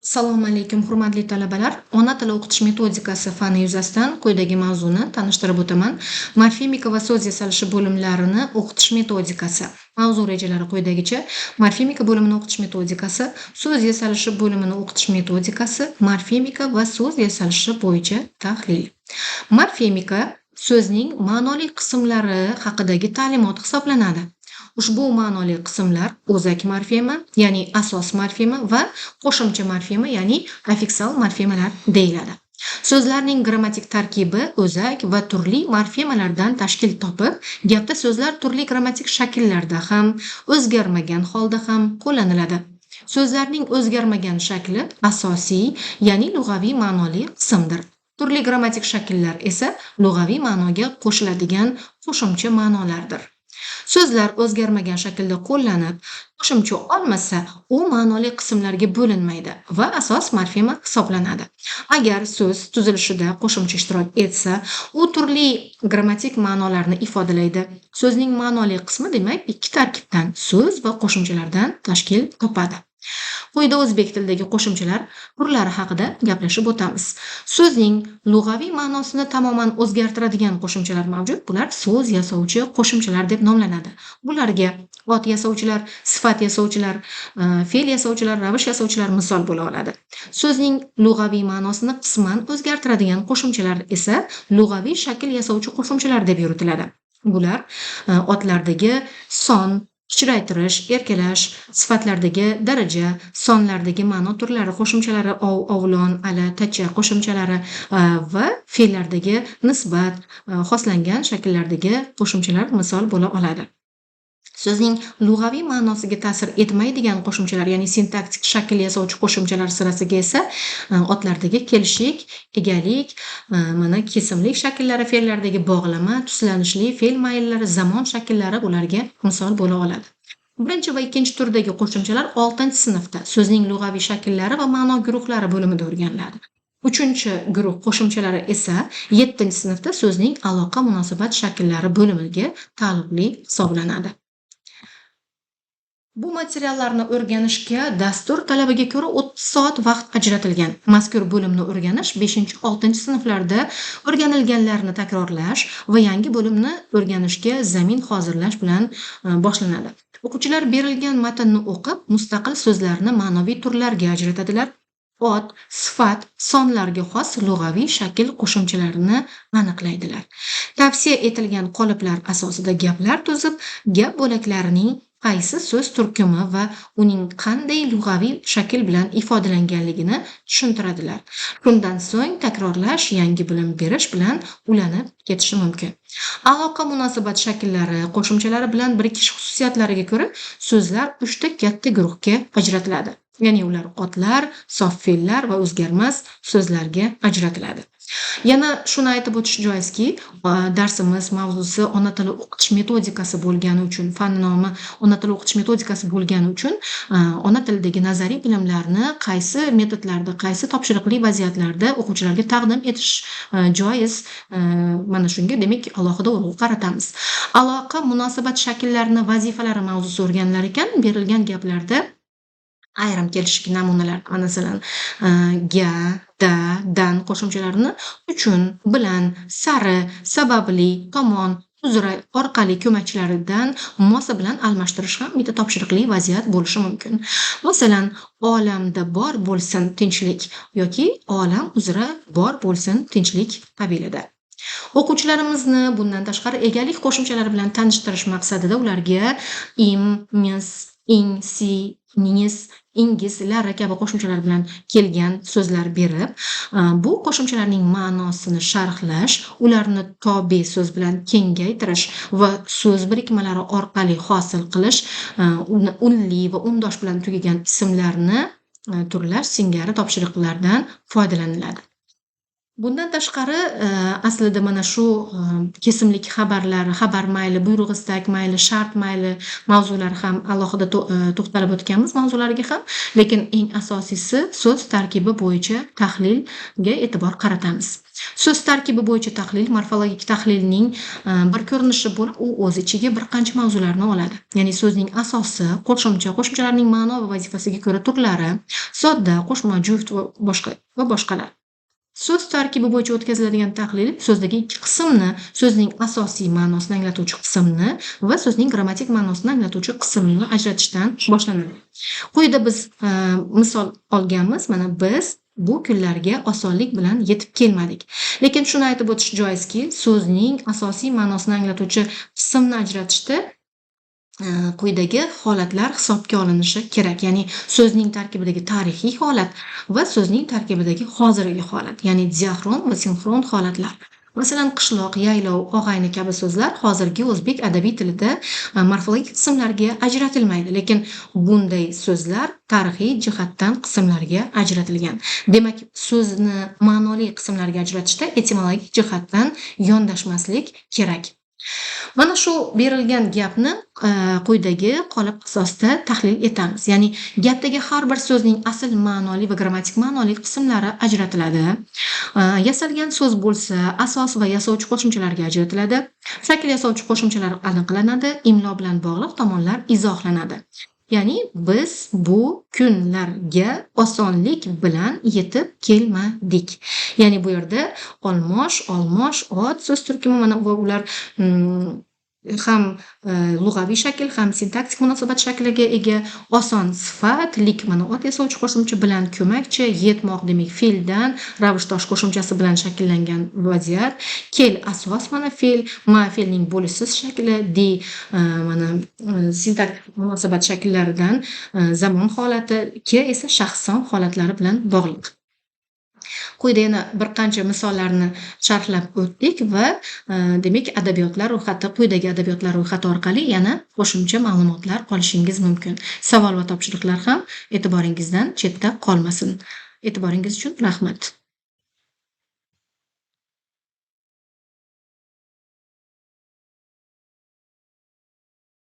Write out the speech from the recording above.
Assalomu alaykum, hurmatli talabalar. Ona tili o'qitish metodikasi fani yuzasidan quyidagi mavzuni tanishtirib o'taman. Morfemika va so'z yasalishi bo'limlarini o'qitish metodikasi. Mavzu rejalari quyidagicha: morfemika bo'limini o'qitish metodikasi, so'z yasalishi bo'limini o'qitish metodikasi, morfemika va so'z yasalishi bo'yicha tahlil. Morfemika so'zning ma'noli qismlari haqidagi ta'limot hisoblanadi. Ushbu ma'noli qismlar o'zak morfema, ya'ni asos morfema va qo'shimcha morfema, ya'ni affiksal morfemalar deyiladi. So'zlarning grammatik tarkibi o'zak va turli morfemalardan tashkil topib, gapda so'zlar turli grammatik shakllarda ham, o'zgarmagan holda ham qo'llaniladi. So'zlarning o'zgarmagan shakli asosiy, ya'ni lug'aviy ma'noli qismdir. Turli grammatik shakllar esa lug'aviy ma'noga qo'shiladigan qo'shimcha ma'nolardir. So'zlar o'zgarmagan shaklda qo'llanib, qo'shimcha olmasa, u ma'noli qismlarga bo'linmaydi va asos morfema hisoblanadi. Agar so'z tuzilishida qo'shimcha ishtirok etsa, u turli grammatik ma'nolarni ifodalaydi. So'zning ma'noli qismi, demak, ikki tarkibdan, so'z va qo'shimchalardan tashkil topadi. Quyida o'zbek tilidagi qo'shimchalar turlari haqida gaplashib o'tamiz. So'zning lug'aviy ma'nosini tamoman o'zgartiradigan qo'shimchalar mavjud. Bular so'z yasovchi qo'shimchalar deb nomlanadi. Bularga ot yasovchilar, sifat yasovchilar, fe'l yasovchilar, ravish yasovchilar misol bo'la oladi. So'zning lug'aviy ma'nosini qisman o'zgartiradigan qo'shimchalar esa lug'aviy shakl yasovchi qo'shimchalar deb yuritiladi. Bular otlardagi son, kichraytirish, erkalash, sifatlardagi daraja, sonlardagi ma'no turlari qo'shimchalari ov, ovlon, ala, tacha qo'shimchalari va fe'llardagi nisbat, xoslangan shakllardagi qo'shimchalar misol bo'la oladi. So'zning lug'aviy ma'nosiga ta'sir etmaydigan qo'shimchalar, ya'ni sintaktik shakl yasovchi qo'shimchalar sirasiga esa otlardagi kelishik, egalik, mana kesimlik shakllari, fe'llardagi bog'lama, tuslanishli fe'l mayllari, zamon shakllari bularga misol bo'la oladi. Birinchi va ikkinchi turdagi qo'shimchalar 6-sinfda so'zning lug'aviy shakllari va ma'no guruhlari bo'limida o'rganiladi. Uchinchi guruh qo'shimchalari esa 7-sinfda so'zning aloqa munosabat shakllari bo'limiga taalluqli hisoblanadi. Bu materiallarni o'rganishga dastur talabiga ko'ra 30 soat vaqt ajratilgan. Mazkur bo'limni o'rganish 5-6-sinflarda o'rganilganlarni takrorlash va yangi bo'limni o'rganishga zamin hozirlash bilan boshlanadi. O'quvchilar berilgan matnni o'qib, mustaqil so'zlarni ma'noviy turlarga ajratadilar. Ot, sifat, sonlarga xos lug'aviy shakl qo'shimchalarini aniqlaydilar. Tavsiya etilgan qoliplar asosida gaplar tuzib, gap bo'laklarining qaysi so'z turkumi va uning qanday lug'aviy shakl bilan ifodalanganligini tushuntiradilar. Shundan so'ng takrorlash yangi bilim berish bilan ulanib ketishi mumkin. Aloqa munosabat shakllari qo'shimchalari bilan birikish xususiyatlariga ko'ra so'zlar uchta katta guruhga ajratiladi. Ya'ni ular otlar, sof fe'llar va o'zgarmas so'zlarga ajratiladi. Yana shuni aytib o'tish joizki, darsimiz mavzusi ona tili o'qitish metodikasi bo'lgani uchun, fan nomi ona tili o'qitish metodikasi bo'lgani uchun, ona tilidagi nazariy bilimlarni qaysi metodlarda, qaysi topshiriqli vaziyatlarda o'quvchilarga taqdim etish joiz, mana shunga, demak, alohida urg'u qaratamiz. Aloqa munosabat shaklarini vazifalari mavzusi o'rganilar ekan, berilgan gaplarda ayrim kelishik namunalar, masalan, ga, da, dan qo'shimchalarini uchun, bilan, sari, sababli, tomon, uzra, orqali ko'makchilaridan mosi bilan almashtirish ham bitta topshiriqli vaziyat bo'lishi mumkin. Masalan, olamda bor bo'lsin tinchlik yoki olam uzra bor bo'lsin tinchlik qabilida. O'quvchilarimizni bundan tashqari egalik qo'shimchalari bilan tanishtirish maqsadida ularga im, mis, ing, si, nis, ingiz, lari kabi qo'shimchalar bilan kelgan so'zlar berib, bu qo'shimchalarning ma'nosini sharhlash, ularni tobe so'z bilan kengaytirish va so'z birikmalari orqali hosil qilish, uni unli va undosh bilan tugagan ismlarni turlash singari topshiriqlardan foydalaniladi. Bundan tashqari, aslida mana shu kesimlik xabarlari, xabar mayli, buyruq istak mayli, shart mayli mavzular ham alohida to'xtalib o'tganmiz mavzularga ham, lekin eng asosiysi so'z tarkibi bo'yicha tahlilga e'tibor qaratamiz. So'z tarkibi bo'yicha tahlil morfologik tahlilning bir ko'rinishi bo'lib, u o'z ichiga bir qancha mavzularni oladi. Ya'ni so'zning asosi, qo'shimcha, qo'shimchalarning ma'no va vazifasiga ko'ra turlari, sodda, qo'shma, juft va boshqa va boshqalar. So'z tarkibi bo'yicha o'tkaziladigan tahlil so'zdagi ikki qismni, so'zning asosiy ma'nosini anglatuvchi qismni va so'zning grammatik ma'nosini anglatuvchi qismni ajratishdan boshlanadi. Quyida biz misol olganmiz. Mana biz bu kunlarga osonlik bilan yetib kelmadik. Lekin shuni aytib o'tish joizki, so'zning asosiy ma'nosini anglatuvchi qismni ajratishda quyidagi holatlar hisobga olinishi kerak. Ya'ni so'zning tarkibidagi tarixiy holat va so'zning tarkibidagi hozirgi holat, ya'ni diaxron va sinxron holatlar. Masalan, qishloq, yaylov, og'ayni kabi so'zlar hozirgi o'zbek adabiy tilida morfologik qismlarga ajratilmaydi, lekin bunday so'zlar tarixiy jihatdan qismlarga ajratilgan. Demak, so'zni ma'noli qismlarga ajratishda etimologik jihatdan yondashmaslik kerak. Mana shu berilgan gapni quyidagi qolip asosida tahlil etamiz. Ya'ni gapdagi har bir so'zning asl ma'noli va grammatik ma'noli qismlari ajratiladi. Yasalgan so'z bo'lsa, asos va yasovchi qo'shimchalarga ajratiladi. Shakl yasovchi qo'shimchalar aniqlanadi, imlo bilan bog'liq tomonlar izohlanadi. Ya'ni biz bu kunlarga osonlik bilan yetib kelmadik. Ya'ni bu yerda olmosh, olmosh, ot so'z turkumi, mana va ular ham lug'aviy shakl, ham sintaktik munosabat shakliga ega. Oson sifat, lik mana ot yasovchi qo'shimcha bilan ko'makchi, yetmoq demak fe'ldan ravishdosh qo'shimchasi bilan shakllangan vaziyat. Kel asos mana fe'l, ma fe'lning bo'lishsiz shakli, di mana sintaktik munosabat shakllaridan zamon holati, ke esa shaxson holatlari bilan bog'liq. Quyida yana bir qancha misollarni sharhlab o'tdik va demak, adabiyotlar ro'yxati, quyidagi adabiyotlar ro'yxati orqali yana qo'shimcha ma'lumotlar olishingiz mumkin. Savol va topshiriqlar ham e'tiboringizdan chetda qolmasin. E'tiboringiz uchun rahmat.